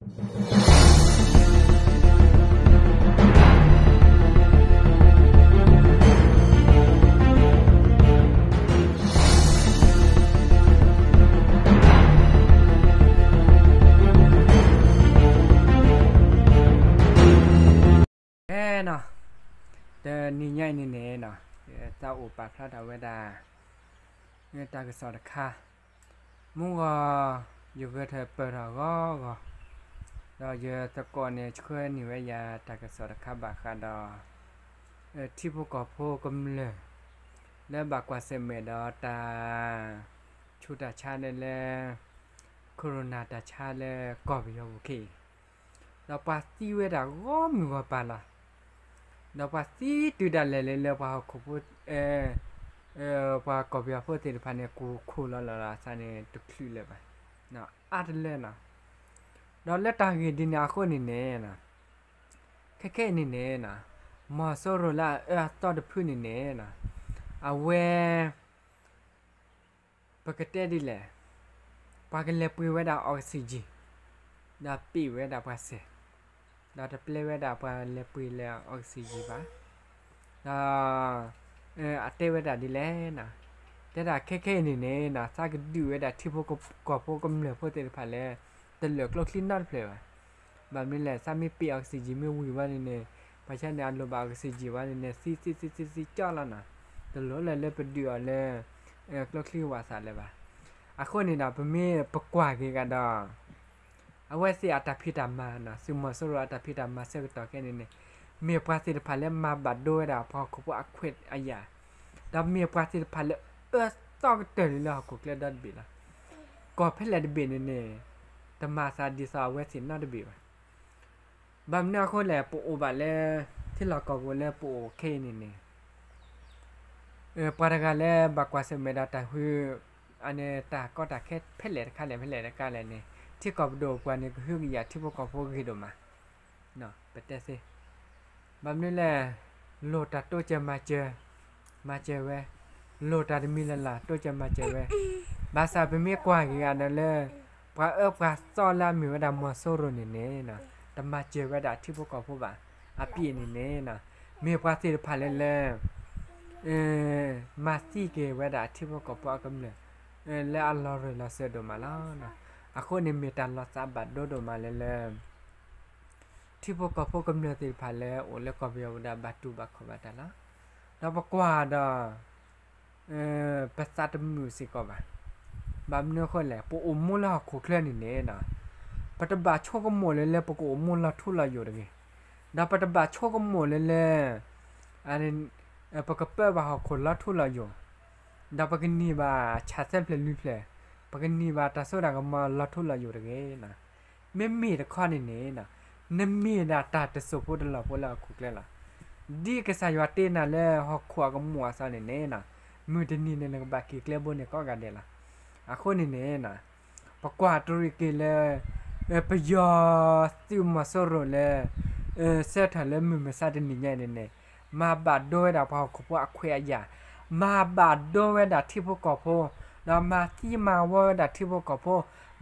အဲနီၤ, တနံၤညါအံၤန့ၣ်န့ၣ်နီၤ, သးအိၣ်ပာ်ဖျါထီၣ်ဝဲဒၣ် တၢ်ကစီၣ်တခါ, မုၢ်ဂီၤ ယဂဲၤထၢၣ်ပၢၢ်ထီၣ်ဂီၤဂီၤ, ဒီးယသကိးန့ၣ်ဆှၢန့ၢ်ဝဲယၤတၢ်ကစီၣ်တခါဘၣ်ဃးဒီး ထံဖိကီၢ်ဖိကမျၢၢ် လၢဘၣ်ကွၢ်ဆၢၣ်မဲာ်ဒီးတၢ်ဆူးတၢ်ဆါန့ၣ်လၢ Corona တၢ်ဆါလၢကီၢ်ပယီၤပူၤခဲအံၤ, ဒီးပှၤသံဝဲဒၣ်ဂီၢ်မုၢ်ဂီၢ်ပၤလီၤ. ဒီးပှၤသံတုၤဒၣ်လဲာ်လၢ လၢပှၤဟီၣ်ခိၣ်ဖိ ပှၤကီၢ်ပယီၤဖိသ့ၣ်တဖၣ်န့ၣ် ကိၢ်ခိၣ်လီၤလီၤလီၤအသးန့ၣ် တချုးလၢၤဘၣ်, အါတလၢနီၤ. ဒီးလၢတၢ်ဂ့ၢ်ဒ်န့ၣ်အဃိန့ၣ်န့ၣ် ခဲခဲအံၤန့ၣ်န့ၣ် မီၤစိရိၤလၢအအၢအသီတဖုန့ၣ်န့ၣ် အဝဲ ပကတဲဒ်လဲၣ်, ပှၤကလဲၤပှ့ၤဝဲဒၣ် oxygen, ဒီးပ့ၢ်ဝဲဒၣ်ပှၤစဲး, ဒီးတပျဲဝဲဒၣ်ပှၤလဲၤပှ့ၤလၢ oxygen ဘၣ်, ဒီး အတဲဝဲဒၣ်ဒ်လဲၣ်နီၤ, တဲဒၣ်ခဲခဲအံၤန့ၣ်န့ၣ်နီၤ သးကဒုးဝဲဒၣ်ထံဖိကီၢ်ဖိကမျၢၢ်ဖိသ့ၣ်တဖၣ်လၢ တလၢာ်ကျိချံနီတဖျၢၣ်ဘၣ်. ဘၣ်မနုၤလဲၣ် သးမ့ၢ်ပ့ၢ် oxygen မ့ၢ်ဝံၤဝဲန့ၣ်န့ၣ် ပှၤဆၢန့ၣ် အလိၣ်ဘၣ် oxygen ဝဲန့ၣ်န့ၣ် သံသံသံသံသံကၠီလီၤနီၤ, တလိၣ်လၢၤလၢပဒုးအီၤလၢ ကျိချံဝးစးလၢၤဘၣ်. အဃိန့ၣ်ဒီး ပမ့ၢ်ပကွၢ်က့ၤကဒီး အဝဲသ့ၣ်အတၢ်ဖံးတၢ်မၤနီၤ, သုးမီၤစိရိၤအတၢ်ဖံးတၢ်မၤဆၢကတီၢ်ခဲအံၤန့ၣ်န့ၣ် မ့ၢ်ပှၤသ့ၣ်တဖၣ်လၢမၤဘၣ်ဒိဝဲဒၣ်ပှၤဟီၣ်ခိၣ်ဖိအခွဲးအယာ်, ဒီးမ့ၢ်ပှၤသ့ၣ်တဖၣ်လၢအၢသီကတၢၢ်လံလၢဟီၣ်ခိၣ်ချၢဒီတဘ့ၣ်လီၤ. ကီၢ်ဖဲလဲၣ်တဘ့ၣ်န့ၣ်န့ၣ် တမၤသးဒ်သိးအဝဲသ့ၣ်နီတဘ့ၣ်ဘၣ်. ဘၣ်မနုၤအဃိလဲၣ် ပအိၣ်ဘၣ်လၢ ထံလီၢ်ကီၢ်ပူၤလၢပအိၣ်ခဲအံၤန့ၣ်န့ၣ် ပှၤတဂၤလၢဘၣ်ကွၢ်ဆၢၣ်မဲာ်ဒီးတၢ်ဟူ အန့ၣ်တၢ်ကီတၢ်ခဲဖဲလဲၣ်တခါလဲၣ် ဖဲလဲၣ်တခါလဲၣ်န့ၣ် ထံကီၢ်ပဒိၣ်ပှၤန့ၣ် ကဟုကယာ်ထံဖိကီၢ်ဖိဂ့ၤဒိၣ်မး, ပတဲသ့. ဘၣ်မနုၤလဲၣ်, လိၣ်တၢ်တိစၢၤမၤစၢၤ, မၤစၢၤဝဲ, လိၣ်တၢ်တမံၤလၢ်လၢ် တိစၢၤမၤစၢၤဝဲ. ဘၣ်ဆၣ်ပမ့ၢ်ကွၢ်က့ၤဂၤဒီးလၢ ပှၤအၢပှၤသီလၢအမ့ၢ်ဝဲဒၣ်မီၤစိရိၤန့ၣ်န့ၣ် တမၤစၢၤဝဲဒၣ်ထံဖိကီၢ်ဖိဘၣ်. အပံၤန့ၣ်န့ၣ် မ့ၢ်ပှၤသ့ၣ်တဖၣ်လၢလၢ မၤသံက့ၤဝဲဒၣ်ထံဖိကီၢ်ဖိအကမျၢၢ် လၢအလီၤရၢၢ်လီၤစၢၤဒိၣ်မးလီၤ. အဃိန့ၣ်မ့ၢ်တၢ်လီၤသးဘၣ်ဒိဒိၣ်မးလၢလၢ ထံဖိကီၢ်ဖိကမျၢၢ်သ့ၣ်တဖၣ်လၢအိၣ်လၢကီၢ်ပယီၤပူၤဒီးဘၣ်တူၢ်ဘၣ်ခီၣ်ဘၣ်တၢ်လီၤ. ဒီးပကွၢ်ဒီး ပသးတမုာ်စ့ၢ်ကီးဘၣ်. ဘၣ်မနုၤအဃိလဲၣ်, ပအိၣ်မူလၢဟီၣ်ခိၣ်ချၢန့ၣ်န့ၣ် ပတဘၣ်ဆိကမိၣ်လၢလၢပကအိၣ်မူလီၤထူလီၤယိာ်တဂ့ၤ. ဒီးပတဘၣ်ဆိကမိၣ်လၢလၢ ပကပၢဘၣ်ဟီၣ်ခိၣ်လီၤထူလီၤယိာ်, ဒီးပကန့ၢ်ဘၣ်ဆၣ်သၢဖျၢၣ်လွံၢ်ဖျၢၣ်, ပကန့ၢ်ဘၣ်တၢ်စိတၢ်ကမီၤလီၤထူလီၤယိာ်တဂ့ၤ. မ့မ့ၢ်တခီန့ၣ်န့ၣ် နမ့ၢ်ဒၣ်တၢ်တစိၢ်ဖိတလီၢ်ဖိလၢဟီၣ်ခိၣ်ချၢလီၤ. ဒ်ကစၢ်ယွၤတ့နၤလၢဟီၣ်ခိၣ်အကမူၣ်အသီန့ၣ်န့ၣ် မုၢ်တနံၤန့ၣ် နကဘၣ်က့ၤကျဲဘိန့ၣ်ကိးဂၤဒဲးလီၤ. အဃိန့ၣ်န့ၣ် ပကွၢ်တရံးက့ၤလၢ ပယီၤသုးမီၤစိရိၤလၢ ဆၢထၢၣ်လၢမုၢ်မဆါတနံၤညါအံၤန့ၣ်န့ၣ် မၤဘၣ်ဒိဝဲဒၣ်ပှၤဟီၣ်ခိၣ်ဖိအခွဲးအယာ်, မၤဘၣ်ဒိဝဲဒၣ်ထံဖိကီၢ်ဖိ, ဒီးမၤသံမၤဝီဝဲဒၣ်ထံဖိကီၢ်ဖိ,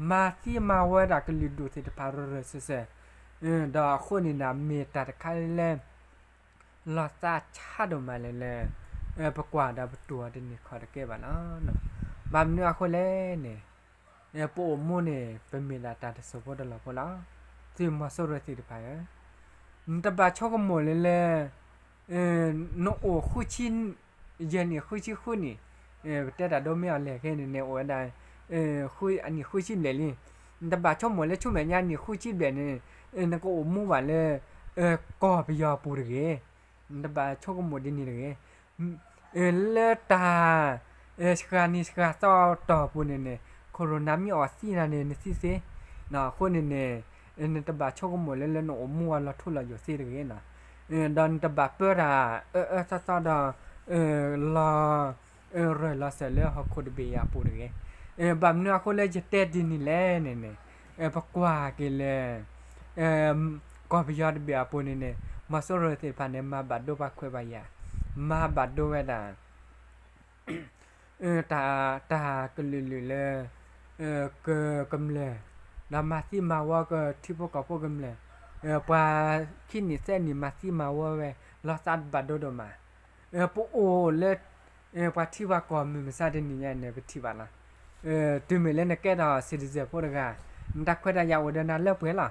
မၤသံမၤဝီဝဲဒၣ်ကလုာ်ဒူၣ်သ့ၣ်တဖၣ်ရၢၢ်ရၢၢ်စၢၤစၢၤ, ဒီးအဃိန့ၣ်န့ၣ် မ့ၢ်တၢ်တခါလၢ လီၤသးဆါဒိၣ်မးလၢလၢ ပကွၢ်ဒီးပတူၢ်အီၤတန့ၢ်ခီၣ်တကဲဘၣ်လီၤ. ဘၣ်မနုၤအဃိလဲၣ်န့ၣ် ပအိၣ်မူန့ၣ် ပမ့ၢ်ဒၣ်တၢ်တစိၢ်ဖိတလီၢ်ဖိလီၤ. သုးမီၤစိရိၤသ့ၣ်တဖၣ်ဧၢ, နတဘၣ်ဆိကမိၣ်လၢလၢ နအိၣ်ဃုဆံ ယဲၢ်နံၣ်ဃုဆံဃုနံၣ်, ပတဲတၢ်ဒိမ့ၢ်အီၤလဲၣ်ခဲန့ၣ်န့ၣ် အိၣ်ဝဲဒၣ် အနံၣ်ဃုဆံဘျဲၣ်လံ. နတဘၣ်ဆိကမိၣ်လၢဆူမဲာ်ညါနံၣ်ဃုဆံဘျဲၣ်န့ၣ် နကအိၣ်မူဘၣ်လၢ ကီၢ်ပယီၤပူၤတဂ့ၤ. နတဘၣ်ဆိကမိၣ်ဒ်န့ၣ်တဂ့ၤ. လၢတၢ် စှၤနံၤစှၤသီတီၢ်ပူၤန့ၣ်န့ၣ် Corona မ့ၢ်အီၣ်သံနၤန့ၣ် နသံသ့. အဃိန့ၣ်န့ၣ် နတဘၣ်ဆိကမိၣ်လၢလၢနအိၣ်မူအလီၤထူလီၤယိာ်သ့တဂ့ၤနီၤ. ဒီးနတဘၣ်ပၢတၢ်အၢအၢသီသီဒီး လီၤ ရၢၢ်လီၤစၢၤလၢဟီၣ်ခိၣ်တဘ့ၣ်အံၤအပူၤတဂ့ၤ. ဘၣ်မနုၤအဃိလၢယတဲဒ်န့ၣ်လဲၣ်န့ၣ်န့ၣ် ပကွၢ်က့ၤလၢ ကီၢ်ပယီၤတဘ့ၣ်အပူၤန့ၣ်န့ၣ် မီၤစိရိၤသ့ၣ်တဖၣ်န့ၣ် မၤဘၣ်ဒိပှၤခွဲးပှၤယာ်, မၤဘၣ်ဒိဝဲဒၣ် တၢ် တၢ်ကလုာ်လုာ်လၢ က ကမျၢၢ် ဒီးမၤသံမၤဝီကထံဖိကီၢ်ဖိကမျၢၢ်, ပှၤခံနံၣ်သၢနံၣ်မၤသံမၤဝီဝဲ, လီၤသးဘၣ်ဒိဒိၣ်မး, ပအိၣ်လၢ ပှၤထံပှၤကီၢ်မုၢ်မဆါတနံၤညါန့ၣ် ပထံၣ်ဘၣ်လီၤ. တုၤမ့ၢ်လၢနကဲထီၣ် citizen ဖိတဂၤ, နတၢ်ခွဲးတၢ်ယာ်အိၣ်ဒီးနၤလၢပှဲၤလီ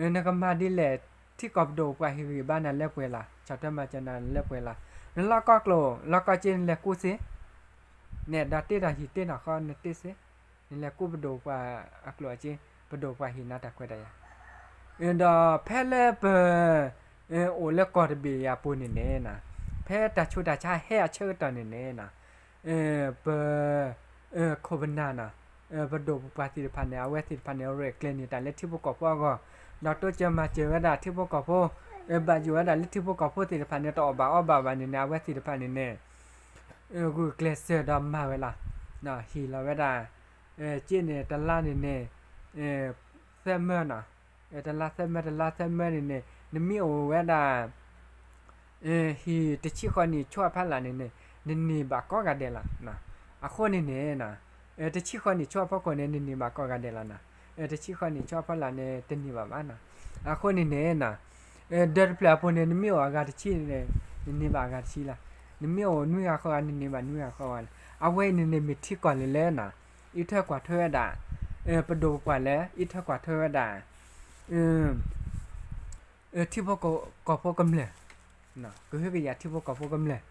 ၤ. နကမၤဒ်လဲၣ်, ထံကီၢ်ပဒိၣ်ပှၢ်ဟ့ၣ်ဂံၢ်ဘါနၤလၢပှဲၤလီၤ, ဆီၣ်ထွဲမၤစၢၤနၤလၢပှဲၤလီၤ. နလီၢ်ကီၢ်ကျိၣ် လီၢ်ကီၢ်စ့နလဲၤကူစ့, နအဲၣ်ဒိးတ့ထီၣ်ဟံၣ်တ့ထီၣ်ဃီနတ့စ့, နလဲၤကူပဒိၣ်ပှၢ်အကျိၣ်အစ့, ပဒိၣ်ပှၢ်ဟ့ၣ်နၤတၢ်ခွဲးတၢ်ယာ် ဒီးဖဲလၢပ အိၣ်လၢကီၢ်တဘ့ၣ်အံၤအပူၤန့ၣ်န့ၣ်, ဖဲတၢ်ဆူးတၢ်ဆါဟဲအဆၢကတီၢ်န့ၣ်န့ၣ်, ပ ခိၣ်ပနၢ်န့ၣ်, ပဒိၣ်ပပှၢ်သ့ၣ်တဖၣ်န့ၣ် အဝဲသ့ၣ်တဖၣ်န့ၣ် ရဲၣ်ကျဲၤန့ၢ်တၢ်လၢထံဖိကီၢ်ဖိအဂီၢ်, ဒီးတိစၢၤမၤစၢၤဝဲဒၣ်ထံဖိကီၢ်ဖိ, ဘၣ်ယိၣ်ဝဲဒၣ်လၢထံဖိကီၢ်ဖိသ့ၣ်တဖၣ်န့ၣ် တအီၣ်ဘၣ်အီဘၣ်ဘၣ်န့ၣ်န့ၣ် အဝဲသ့ၣ်တဖၣ်န့ၣ်န့ၣ် ဂုာ်ကျဲးစၢးဒီးမၤဝဲလီၤ. ဟ့ၣ်လီၤဝဲဒၣ် က့န့ၣ် တလါန့ၣ်န့ၣ် သၢမၢန့ၣ်, တလါသၢမၢ တလါသၢမၢန့ၣ်န့ၣ် နမ့ၢ်အိၣ်ဝဲဒၣ် ဟံၣ်တဆံဃီနံၣ်ဆူအဖီလာ်န့ၣ်န့ၣ် နန့ၢ်ဘၣ်ကိးဂၤဒဲးလီၤ. အဃိန့ၣ်န့ၣ် တဆံဃီနံၣ်ဆူအဖီခိၣ်န့ၣ် နန့ၢ်ဘၣ်ကိးဂၤဒဲးလီၤ. တဆံဃီနံၣ်ဆူအဖီလာ်န့ၣ် တန့ၢ်ဘၣ်ဘၣ်. အဃိန့ၣ်န့ၣ် ဒၢးတဖျၢၣ်အပူၤန့ၣ် နမ့ၢ်အိၣ်အဂၤတဆံန့ၣ် နန့ၢ်ဘၣ်အဂၤတဆံလီၤ. နမ့ၢ်အိၣ်နွံဂၤဃီဂၤ နန့ၢ်ဘၣ်နွံဂၤဃီဂၤလီၤ. အဝဲအံၤန့ၣ်န့ၣ် မ့ၢ်ထံကီၢ်လၢလၢန့ၣ် အံးထွဲကွၢ်ထွဲဝဲဒၣ် ပဒိၣ်ပပှၢ်လၢ အံးထွဲကွၢ်ထွဲဝဲဒၣ် ထံဖိကီၢ်ဖိကမျၢၢ်, ကဟုကယာ်ထံဖိကီၢ်ဖိကမျၢၢ်,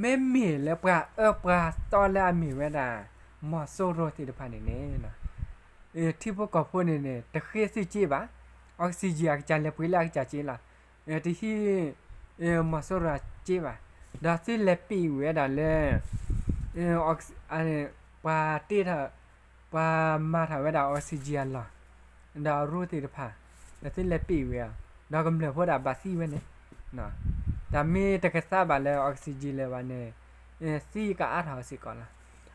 မ့မ့ၢ်လၢပှၤအၢပှၤသီလၢအမ့ၢ်ဝဲဒၣ် မီၤစိရိၤသ့ၣ်တဖၣ်န့ၣ်န့ၣ် ထံဖိကီၢ်ဖိန့ၣ်န့ၣ် တဃ့သုစ့ဘၣ်, oxygen အကစၢ်လဲၤပှ့ၤလၢအကစၢ်စ့လီၤ. တဟံး မီၤစိရိၤစ့ဘၣ်, ဒီးသုလဲၤပံးဝဲဒၣ်လၢ ပှၤတ့ထီၣ် ပှၤမၤထီၣ်ဝဲဒၣ် oxygen အလီၢ်, ဒီးအရူသ့ၣ်တဖၣ်, ဒီးသုလဲၤပံးဝဲအီၤ, ဒီးကမျၢၢ်ဖိဒၣ်ဘၣ်သံဝဲန့ၣ်, တၢ်မ့ၢ်တကသါဘၣ်လၢ oxygen လၢၤဘၣ်န့ၣ် သံကအါထီၣ်စ့ၢ်ကီးလီၤ.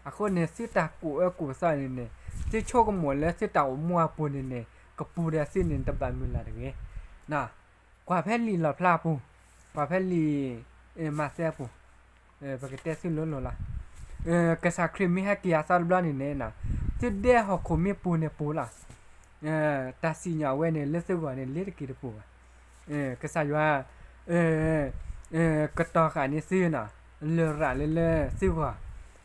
အဃိန့ၣ် သုတၢ်ကူၣ်အၢကူၣ်သီန့ၣ်န့ၣ် သုဆိကမိၣ်လၢသုတၢ်အိၣ်မူအပူၤန့ၣ်န့ၣ် ကပူၤဒီးသုန့ၣ်တဘၣ်မုၢ်လၢ်တဂ့ၤ. ကွၢ်ဖဲလံာ်လီၣ်ဖျါအပူၤ, ကွၢ်ဖဲလံာ် မးသဲအပူၤ, ပကတဲသုလိၤလိၤလီၤ. ကစၢ်ခရံာ်မ့ၢ်ဟဲက့ၤအသီတဘျီန့ၣ်န့ၣ် သုဒဲဟီၣ်ခိၣ်မ့ၢ်ပူၤန့ၣ်ပူၤလီၤ. တၢ်စံၣ်ညီၣ်ဝဲန့ၣ် လၢသုဂီၢ်န့ၣ် လ့ၤတက့ၤတပူၤဘၣ်. ကစၢ်ယွၤ ကတီၤဃာ်န့ၢ်သုန့ၣ် လရာ်လၢလၢသုဂီၢ်,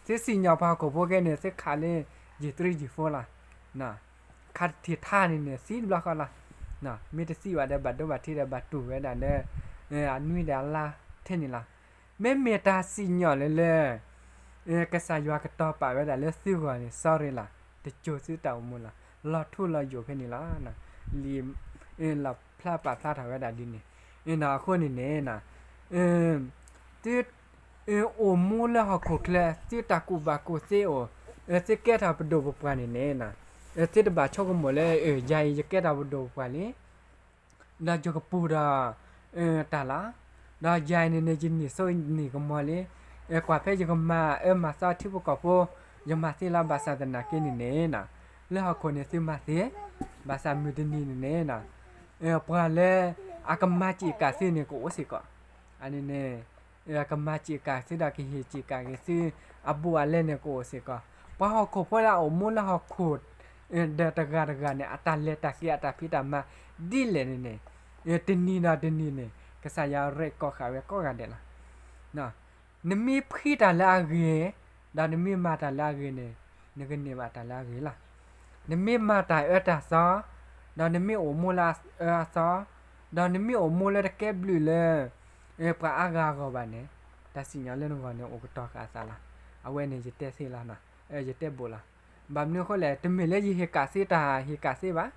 သုစံၣ်ညီၣ်ပှၤဟီၣ်ခိၣ်ဖိခဲန့ၣ် သုခးလၢ ယံာ်တြံယံာ်ဖိလီၤ. ခးတထံၣ်ထါန့ၣ်န့ၣ် သံတဘျီဃီလီၤ. မ့ၢ်တသံဘၣ်ဒီး ဘၣ်ဒိဘၣ်ထံးဒီးဘၣ်တူၢ်ဝဲဒၣ်လၢ အနွံဒီးအလါထဲန့ၣ်လီၤ. မ့မ့ၢ်တၢ်စံၣ်ညီၣ်လၢလၢ ကစၢ်ယွၤကတီၤပာ်ဝဲဒၣ်လၢသုဂီၢ်န့ၣ် sorry လီၤ. တစိၤသုတၢ်အိၣ်မူလီၤ. လီၤထူလီၤယိာ်ဖဲန့ၣ်လီၤ. လံာ်လီၣ်ဖျါပာ်ဖျါထီၣ်ဝဲဒၣ်ဒ်န့ၣ်. အဃိန့ၣ်န့ၣ် သု အိၣ်မူလၢဟီၣ်ခိၣ်ချၢ သုတၢ်ကူၣ်ဘၣ်ကူၣ်သ့အိၣ်, သုကဲထီၣ်ပဒိၣ်ပပှၢ်န့ၣ်န့ၣ် သုတဘၣ်ဆိကမိၣ်လၢ ယၤအံၤယကဲထီၣ်ပဒိၣ်ပပှၢ်လံ ဒီးယကပူၤဒီး တၢ်လီၤ. ဒီးယၤအံၤန့ၣ်န့ၣ် ယနံၣ်စိနံၣ်ကမီၤလံ. ကွၢ်ဖဲယကမၤအၢမၤသီထံဖိကီၢ်ဖိ ယမၤသ့လီၤ. ဘၣ်ဆၣ်သနာ်က့န့ၣ်န့ၣ် လၢဟီၣ်ခိၣ်န့ၣ်သုမၤသ့, ဘၣ်ဆၣ်မုၢ်တနံၤန့ၣ်န့ၣ် ပှၤလၢအကမၤစံးကၤသုန့ၣ် ကအိၣ်စ့ၢ်ကီး. အန့ၣ်န့ၣ် ကမၤစံးကၤသုဒီးကဟ့ၣ်စံးကၤက့ၤသု အဘူးအလဲန့ၣ် ကအိၣ်စ့ၢ်ကီး. ပှၤဟီၣ်ခိၣ်ဖိလၢအအိၣ်မူလၢဟီၣ်ခိၣ် ဒီးတဂၤတဂၤန့ၣ် အတၢ်လဲၤတၢ်က့ၤ အတၢ်ဖံးတၢ်မၤဒ်လဲၣ်န့ၣ်န့ၣ် တနံၤဒီးတနံၤန့ၣ် ကစၢ်ယွၤရဲၣ်ကီၢ်ဃာ်ဝဲကိးဂၤဒဲးလီၤ. နမ့ၢ်ဖှံတၢ်လၢအဂ့ၤ, ဒီးနမ့ၢ်မၤတၢ်လၢအဂ့ၤန့ၣ် နကန့ၢ်ဘၣ်တၢ်လၢအဂ့ၤလီၤ. နမ့ၢ်မၤတၢ်အၢတၢ်သီ, ဒီးနမ့ၢ်အိၣ်မူလၢအအၢအသီ, ဒီးနမ့ၢ်အိၣ်မူလၢတကဲဘျုးလၢ ပှၤအါဂၤအဂီၢ်ဘၣ်န့ၣ် တၢ်စံၣ်ညီၣ်လၢနဂီၢ်န့ၣ် အိၣ်ကတီၤဃာ်အသးလီၤ. အဝဲန့ၣ်ယတဲသ့လီၤ, ယတဲဘိးလီၤ. ဘၣ်မနုၤအဃိလဲၣ်, တမ့ၢ်လၢယဟ့ၣ်ကးသ့တၢ်ဟ့ၣ်ကးသ့ဘၣ်.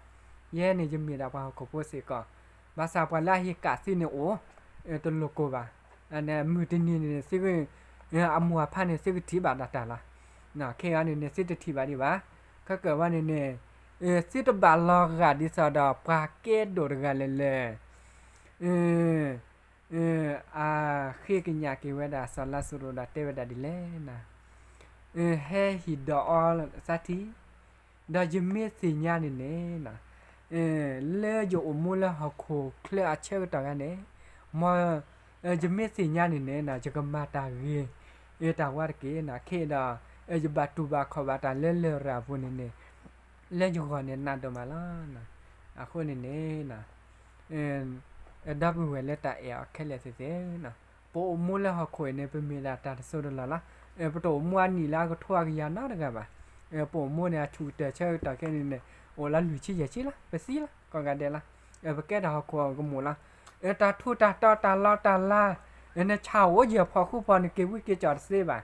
ယဲန့ၣ်ယမ့ၢ်ဒၣ်ပှၤဟီၣ်ခိၣ်ဖိစ့ၢ်ကီး. ဘၣ်ဆၣ်ပှၤလၢအဟ့ၣ်ကးသ့န့ၣ်အိၣ် တလိၣ်ကိၢ်ဘၣ်. မုၢ်တနံၤန့ၣ် အမိၢ်အဖါန့ၣ် သုကထံၣ်ဘၣ်ဒၣ်တၢ်လီၤ. ခဲအံၤန့ၣ်န့ၣ် သုတထံၣ်ဘၣ်ဒံးဘၣ်. ခဲကၢၣ်ဝဲန့ၣ်န့ၣ် သုတဘၣ်လီၤဂာ်ဒ်သိးဒီးပှၤကဲဒိၣ်တဂၤလဲၣ်လၢ အဃ့ကညးက့ၤဝဲဒၣ်စီၤလါစရူးဒီးတဲဝဲဒၣ်ဒ်လဲၣ်န့ၣ်, ဟဲဟံၣ်ဒီးအီၤသးထံ, ဒီးယမ့ၢ်သ့ၣ်ညါန့ၣ်န့ၣ်, လၢယအိၣ်မူလၢဟီၣ်ခိၣ်ချၢအဆၢကတီၢ်ဂၤန့ၣ်, မ်ယမ့ၢ်သ့ၣ်ညါန့ၣ်န့ၣ် ယကမၤတၢ်ဂ့ၤတၢ်ဝါတက့ၢ်. ခဲအံၤဒီး ယဘၣ်တူၢ်ဘၣ်ခီၣ်ဘၣ်တၢ်လၢလရာ်အပူၤန့ၣ်န့ၣ် လၢယဂီၢ်န့ၣ်နးဒိၣ်မးလီၤ. အဃိန့ၣ်န့ၣ် ဒီပုၢ်ဝဲၢ်လၢတၢ်အဲၣ်အီၤခဲလၢာ်သ့ၣ်သ့ၣ်, ပအိၣ်မူလၢဟီၣ်ခိၣ်အံၤန့ၣ် ပမ့ၢ်ဒၣ်တၢ်တစိၤတလီၢ်လီၤ. ပတအိၣ်မူအနံၣ်လၢအကထိအကယၤနီတဂၤဘၣ်. ပအိၣ်မူန့ၣ် အဆူၣ်ကတၢၢ်ဆၢကတီၢ်ခဲန့ၣ်န့ၣ် အိၣ်လၢလွံၢ်ဆံယဲၢ်ဆံလီၤ, ပသံလီၤ ကိးဂၤဒဲးလီၤ. ပကဲတၢ်ဟီၣ်ခိၣ်အကမူၣ်လီၤ. တၢ်ထူးတၢ်တီၤ တၢ်လီၤတၢ်လၤ, နဆၣ်အိၣ်ယဲၢ်ဖီၣ်ဃူဖီၣ် နက့ၤဝံက့ၤကၠီၣ်တသ့ဘၣ်.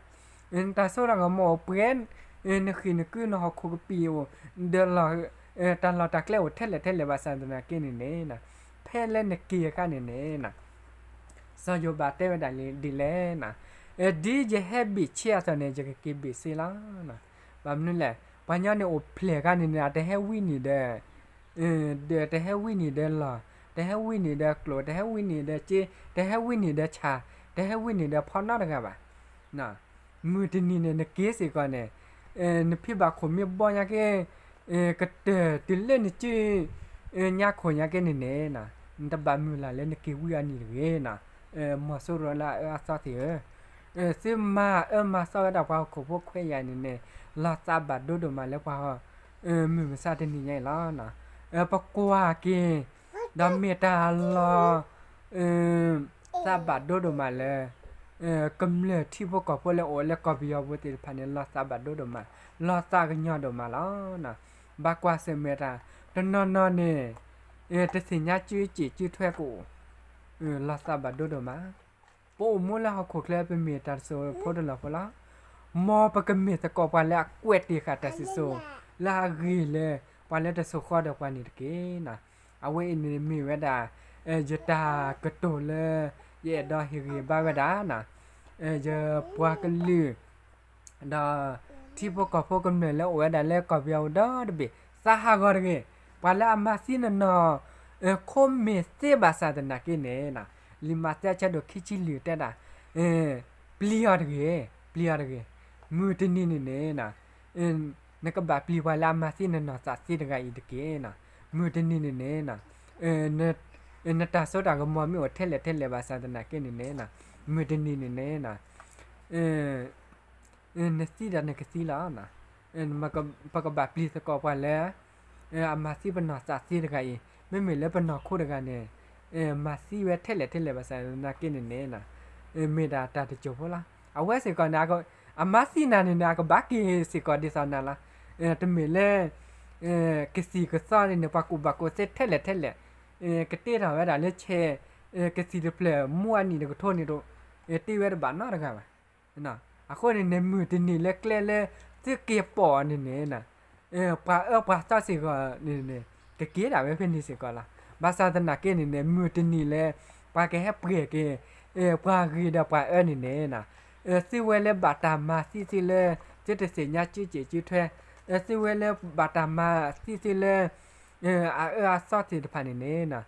နတၢ်စိတၢ်ကမီၤအိၣ်ပှဲၤ, နဃံၢ်နကု နဟီၣ်ခိၣ်ကပံာ်အိၣ်, ဒီးလီၢ်, တၢ်လီၢ်တၢ်ကျဲအိၣ်ထဲလဲၣ်ထဲလဲၣ်ဘၣ်ဆၣ်သနာ်က့န့ၣ်န့ၣ်, ဖဲလၢနက့ၤအခါန့ၣ်န့ၣ် စီၤယိၤဘးတဲဝဲဒၣ်ဒ်လဲၣ်, ဒ်ယဟဲဘ့ၣ်ဆ့အသိးန့ၣ် ယကက့ၤဘ့ၣ်ဆ့လီၤ. ဘၣ်မနုၤလဲၣ်, ပှၤညီန့ၣ်အိၣ်ဖျဲၣ်အခါန့ၣ်န့ၣ် အတဟဲဝံနံၤဒီး ဒီးတဟဲဝံနံၤဒီးလီၢ်, တဟဲဝံနံၤဒီးကျိၣ်, တဟဲဝံနံၤဒီးစ့, တဟဲဝံနံၤဒီးဆၣ်, တဟဲဝံနံၤဒီးဖီနီတဂၤဘၣ်. မုၢ်တနံၤန့ၣ် နက့ၤစ့ၢ်ကီးန့ၣ်, နဖံဘၣ်ခိၣ်မ့ၢ်ဘီညါက့, ကတၢၢ်တုၤလၢနစုညါခိၣ်ညါက့န့ၣ်န့ၣ်, နတဘၣ်မုၢ်လၢ်လၢနက့ၤဝံအနံၤတဂ့ၤ. မီၤစိရိၤလၢအအၢအသီသ့ၣ်ဧၢ, သုမၤအၢမၤသီဝဲဒၣ်ပှၤဟီၣ်ခိၣ်ဖိခွဲးယာ်န့ၣ်န့ၣ်, လီၤသးဘၣ်ဒိဒိၣ်မးလၢပှၤ မုၢ်မဆါတနံၤညါအံၤလီၤ. ပကွၢ်က့ၤ, ဒီးမ့ၢ်တၢ်လီၤ သးဘၣ်ဒိဒိၣ်မးလၢ ကမျၢၢ်ထံဖိကီၢ်ဖိလၢအိၣ်လၢကီၢ်ပယီၤပူၤသ့ၣ်တဖၣ်န့ၣ် လီၤသးဘၣ်ဒိဒိၣ်မး, လီၤသးကညီၤဒိၣ်မးလီၤ. ဘၣ်ကွၢ်ဆၢၣ်မဲာ်တၢ်, တနီၤနီၤန့ၣ် တသ့ၣ်ညါစုစ့ၣ်စုထွဲကအိၣ်, လီၤသးဘၣ်ဒိဒိၣ်မး. ပအိၣ်မူလၢဟီၣ်ခိၣ်ချၢ ပမ့ၢ်တၢ်တစိၤဖိတလီၢ်ဖိလီၤ. မ်ပကမ့ၢ်သကိးပှၤလၢအကွဲးတ့ၢ်ဃာ်တၢ်စံၣ်စိၤ လၢအဂ့ၤလၢ ပှၤလၢတစိၤဃီဒီးပှၤန့ၣ်တက့ၢ်. အဝဲအံၤန့ၣ်မ့ၢ်ဝဲဒၣ် ယတၢ်ကတိၤလၢ ယအဲၣ်ဒိးဟ့ၣ်ဂံၢ်ဘါဝဲဒၣ် ယပှၤကလုာ် ဒီး ထံဖိကီၢ်ဖိကမျၢၢ်လၢအိၣ်ဝဲဒၣ်လၢကီၢ်ပယီၤပူၤဒီတဘ့ၣ် သးဟးဂီၤတဂ့ၤ. ပှၤလၢအမၤသံနနီၢ်ခိမ့ၢ်သ့ဘၣ်ဆၣ်သနာ်က့န့ၣ်, လံာ်မးသဲအဆၢဒိၣ်ခံဆံလွံၢ်တဲဒၣ်, ပျံၤအီၤတဂ့ၤ, ပျံၤအီၤတဂ့ၤ. မုၢ်တနံၤန့ၣ်န့ၣ် နကဘၣ်ပျံၤပှၤလၢအမၤသံနနီၢ်သးသ့တဂၤအံၤတက့ၢ်. မုၢ်တနံၤန့ၣ်န့ၣ် နတၢ်စိတၢ်ကမီၤမ့ၢ်အိၣ်ထဲလဲၣ်ထဲလဲၣ်ဘၣ်ဆၣ်သနာ်က့န့ၣ်န့ၣ်, မုၢ်တနံၤန့ၣ်န့ၣ် နသံဒီးနကသံလီၤ. ပကဘၣ်ပျံၤသကိးပှၤလၢ အမၤသံပနီၢ်သးသ့တဂၤအံၤ, မ့မ့ၢ်လၢပနီၢ်ခိတဂၤန့ၣ် မၤသံဝဲထဲလဲၣ်ထဲလဲၣ်ဘၣ်ဆၣ်သနာ်က့န့ၣ်န့ၣ် မ့ၢ်ဒၣ်တၢ်တစိၤဖိလီၤ. အဝဲစ့ၢ်ကီးန့ၣ် အမၤသံနၤန့ၣ်န့ၣ် အကဘၣ်က့ၤစ့ၢ်ကီးဒ်သိးနၤလီၤ. တမ့ၢ်လၢ ကသံၣ်ကသီန့ၣ်န့ၣ် ပှၤကူၣ်ဘၣ်ကူၣ်သ့ထဲလဲၣ်ထဲလဲၣ် ကတ့ထီၣ်ဝဲဒၣ်လၢဆဲး ကသံၣ်တဖျၢၣ်မူအနံၣ်တကထိန့ၣ် တ့ဝဲတဘၣ်နီတဂၤဘၣ်. အဃိန့ၣ်န့ၣ် မုၢ်တနံၤလၢကျဲလၢသုက့ၤပိာ်အီၤန့ၣ်န့ၣ် ပှၤအၢပှၤသီစ့ၢ်ကီးန့ၣ်န့ၣ် ကက့ၤဒၣ်ဝဲဖဲန့ၣ်စ့ၢ်ကီးလီၤ. ဘၣ်ဆၣ်သနာ်က့န့ၣ်န့ၣ် မုၢ်တနံၤလၢ ပှၤကဟဲပှဲၤက့ၤ ပှၤဂ့ၤဒီးပှၤအၢန့ၣ်န့ၣ် သုဝဲလၢဘၣ်တၢ်မၤသံသုလၢ သုတသ့ၣ်ညါစုစ့ၣ်စုထွဲ သုဝဲလၢဘၣ်တၢ်မၤသံသုလၢ အအၢအသီသ့ၣ်တဖၣ်န့ၣ်န့ၣ်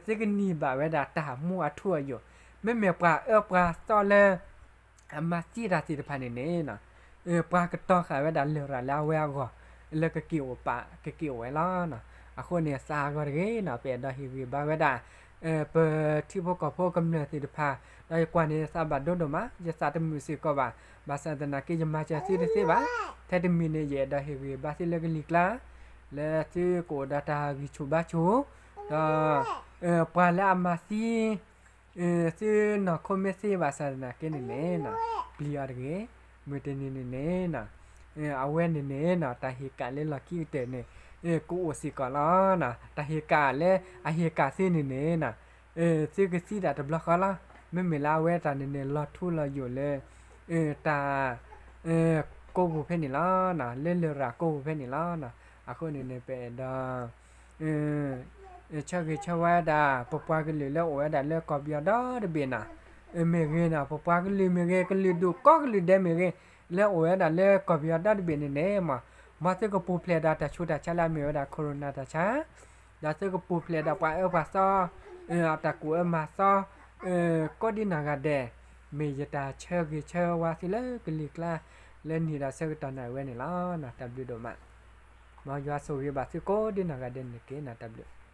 သုကန့ၢ်ဘၣ်ဝဲဒၣ်တၢ်မူအထူအယိာ်, မ့မ့ၢ်ပှၤအၢပှၤသီလၢ အမၤသံတၢ်သ့ၣ်တဖၣ်န့ၣ်န့ၣ် ပှၤကတီၤဃာ်ဝဲဒၣ်လရာ်လၢအဝဲအဂီၢ် လၢကက့ၤအိၣ်ပာ် ကက့ၤအိၣ်ဝဲလီၤ. အဃိန့ၣ် သးအဂီၢ်တဂ့ၤန့ၣ် ပအဲၣ်ဒိးဟ့ၣ်ဂံၢ်ဘါဝဲဒၣ် ပထံဖိကီၢ်ဖိကမျၢၢ်သ့ၣ်တဖၣ် ဒီးယကွၢ်န့ၣ် သးဘၣ်ဒိဒိၣ်မး ယသးတမုာ်စ့ၢ်ကီးဘၣ်. ဘၣ်ဆၣ်သနာ်က့ ယမၤစၢၤသုတသ့ဘၣ်. ထဲတမံၤန့ၣ် ယအဲၣ်ဒိးဟ့ၣ်ဂံၢ်ဘါသုလၢကလံၤကျါ လၢသုကအိၣ်ဒီးတၢ်ဂံၢ်ဆူၣ်ဘါဆူၣ် ဒီး ပှၤလၢအမၤသံ သုနီၢ်ခိမ့ၢ်သ့ဘၣ်ဆၣ်သနာ်က့န့ၣ်န့ၣ် ပျံၤအီၤတဂ့ၤ. မုၢ်တနံၤန့ၣ်န့ၣ် အဝဲန့ၣ်န့ၣ် တၢ်ဟ့ၣ်ကၣ်လၢလီၢ်ခံကတၢၢ်န့ၣ် ကအိၣ်စ့ၢ်ကီးလီၤ. တၢ်ဟ့ၣ်ကၣ်လၢအဟ့ၣ်ကၣ်သုန့ၣ်န့ၣ် သုကသံဒၣ်တဘျီဃီလီၤ. မ့မ့ၢ်လၢအဝဲတၢ်န့ၣ်န့ၣ် လီၤထူလီၤယိာ်လၢ တၢ် ကိးပူၤဖဲန့ၣ်လီၤ. လၢလရာ်ကိးပူၤဖဲန့ၣ်လီၤ. အဃိန့ၣ်န့ၣ် ပအဲၣ်ဒိး ဆၢဂ့ၤဆၢဝါဒၣ် ပပှၤကလုာ်လၢအိၣ်ဝဲဒၣ်လၢကီၢ်ပယီၤဒီတဘ့ၣ်န့ၣ် မ့ၢ်ဂ့ၤန့ၣ် ပပှၤကလုာ်မ့ၢ်ဂ့ၤ ကလုာ်ဒူၣ်ကိးကလုာ်ဒဲးမ့ၢ်ဂ့ၤ လၢအိၣ်ဝဲဒၣ်လၢကီၢ်ပယီၤဒီတဘ့ၣ်န့ၣ်န့ၣ် မ်သုကပူၤဖျဲးဒီးတၢ်ဆူးတၢ်ဆါလၢအမ့ၢ်ဝဲဒၣ် corona တၢ်ဆါ ဒီးသုကပူၤဖျဲးဒီးပှၤအၢပှၤသီ အတၢ်ကူၣ်အၢမၤသီ ကိးဒံနီၢ်ဂၤဒဲး မ့ၢ်ယတၢ်ဆၢဂ့ၤဆၢဝါသုလၢကလံၤကျါ လၢနံၤဒီးဆၢကတီၢ်နၣ်ဝဲန့ၣ်လီၤ. တၢ်ဘျုးဒိၣ်မး. မ်ယွၤဆိၣ်ဂ့ၤဘၣ်သုကိးဒံနီၢ်ဂၤဒဲးန့ၣ်တက့ၢ်. တၢ်ဘျုး